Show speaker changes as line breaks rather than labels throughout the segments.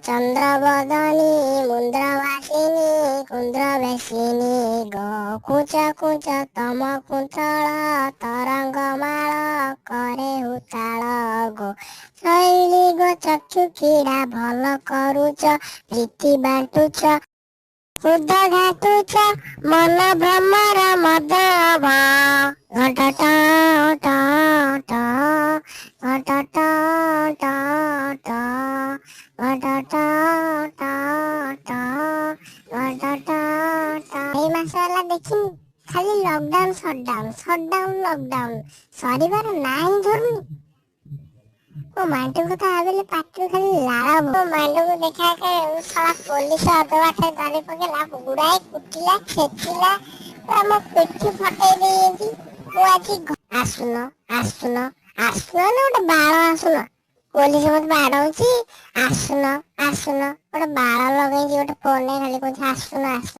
ଚନ୍ଦ୍ରବଦନୀ, ମୁନ୍ଦ୍ରବାସିନୀ, କୁନ୍ଦ୍ରବେଶିନୀ ଗୋ। କୁଞ୍ଚ କୁଞ୍ଚ ତମ କୁନ୍ତଳ, ତରଙ୍ଗମାଳ କରେ ହୁତାଳ ଗୋ। ଶୈଳୀ ଗୋ ଚକ୍ଷୁ କ୍ରୀଡ଼ା ଭଲ କରୁଛ, ପ୍ରୀତି ବାଣ୍ଟୁଛ, କୁଦ ଘାଣ୍ଟୁଛ, ମନ ଭ୍ରମର ମଦ ଘଣ୍ଟ ଟ ଟ ଟ, ଘଣ୍ଟ ଟ ଟ ଟ, ଘଣ୍ଟ ଟ ଟ ଟ, ଘଣ୍ଟ ଟ ଟ। ଏଇ ମାସ ହେଲା ଦେଖିନି, ଖାଲି ଲକଡାଉନ, ସଟଡାଉନ, ସଟଡାଉନ, ଲକଡାଉନ, ସରିବାର ନାଁ ହିଁ ଧରୁନି। ମୋ ମାଣ୍ଡୁ କଥା ଭାବିଲେ ପାଟିରୁ ଖାଲି ଲାଳ। ମୋ ମାଣ୍ଡୁକୁ ଦେଖା ଶଳା ପୋଲିସ ଅଧ ବାଟରେ ଧରି ପକେଇଲା, ଗୁଡାଏ କୁଟିଲା, ଛେଚିଲା, ପୁରା ମୋ ପିଠି ଫଟେଇ ଦେଇଛି। ମୁଁ ଆଜି ଆସୁନ, ଆସୁନ, ଆସୁନ ନା ଗୋଟେ ବାଳ ଆସୁନ। ପୋଲିସ ମତେ ବାଡଉଛି, ଆସୁନ, ଆସୁନ। ଗୋଟେ ବାଳ ଲଗେଇଛି ଗୋଟେ ଫୋନରେ, ଖାଲି କହୁଛି ଆସୁନ, ଆସୁନ।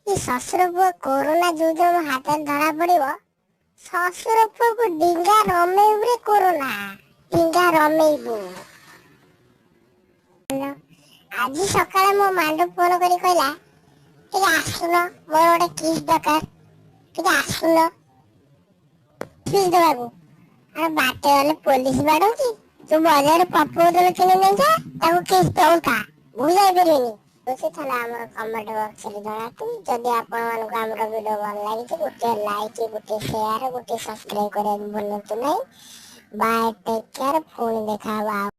ଏ ଶ୍ୱଶୁର ପୁଅ କୋରୋନା ଯୋଉଦିନ ମୋ ହାତରେ ଧରା ପଡିବ, ଶ୍ୱଶୁର ପୁଅକୁ ଡିଙ୍ଗା ରମେଇବୁ ରେ କୋରୋନା, ଡିଙ୍ଗା ରମେଇବୁ। ଆଜି ସକାଳେ ମୋ ମାଣ୍ଡୁ ଫୋନ କରି କହିଲା, ଟିକେ ଆସୁନ, ମୋର ଗୋଟେ କିସ୍ ଦରକାର, ଟିକେ ଆସୁନ କିସ୍ ଦେବାକୁ। ଆରେ ବାଟେ ଗଲେ ପୋଲିସ ବାଡଉଛି, ତୁ ବଜାରରୁ ପପୁ ବୋତଲ କିଣି ନେଇଯା, ତାକୁ କିସ୍ ଦଉଥା, ମୁଁ ଯାଇପାରିବିନି। ତାହେଲେ ଆମର କମେଣ୍ଟ ବକ୍ସରେ ଜଣାନ୍ତୁ। ଯଦି ଆପଣମାନଙ୍କୁ ଆମର ଭିଡ଼ିଓ ଭଲ ଲାଗିଛି, ଗୋଟେ ଲାଇକ୍, ଗୋଟେ ସେୟାର, ଗୋଟେ ସବସ୍କ୍ରାଇବ କରିବାକୁ ଭୁଲନ୍ତୁ ନାହିଁ। ବାଏ, ଟେକ୍ କେୟାର, ପୁଣି ଦେଖା ହବ।